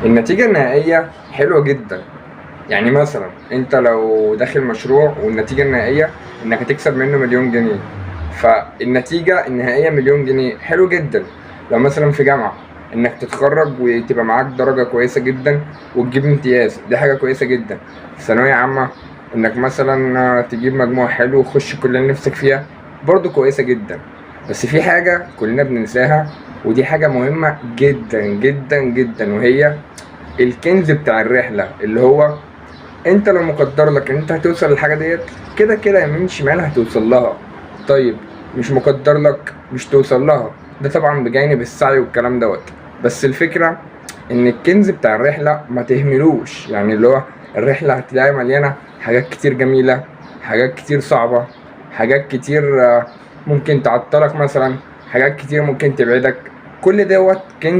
النتيجة النهائية حلوة جدا. يعني مثلا انت لو داخل مشروع والنتيجة النهائية انك هتكسب منه مليون جنيه، فالنتيجة النهائية مليون جنيه حلو جدا. لو مثلا في جامعة، انك تتخرج وتبقى معاك درجة كويسة جدا وتجيب امتياز، دي حاجة كويسة جدا. في ثانوية عامة، انك مثلا تجيب مجموع حلو وتخش الكلية اللي نفسك فيها، برضو كويسة جدا. بس في حاجة كلنا بننساها، ودي حاجة مهمة جدا جدا جدا، وهي الكنز بتاع الرحلة، اللي هو انت لو مقدر لك ان انت هتوصل للحاجة ديت، كده كده يمين شمال هتوصل لها. طيب، مش مقدر لك مش توصل لها، ده طبعا بجانب السعي والكلام دوت. بس الفكرة ان الكنز بتاع الرحلة ما تهملوش، يعني اللي هو الرحلة هتلاقي مليانة حاجات كتير جميله، حاجات كتير صعبه، حاجات كتير ممكن تعطلك مثلا، حاجات كتير ممكن تبعدك. كل دوت كنز.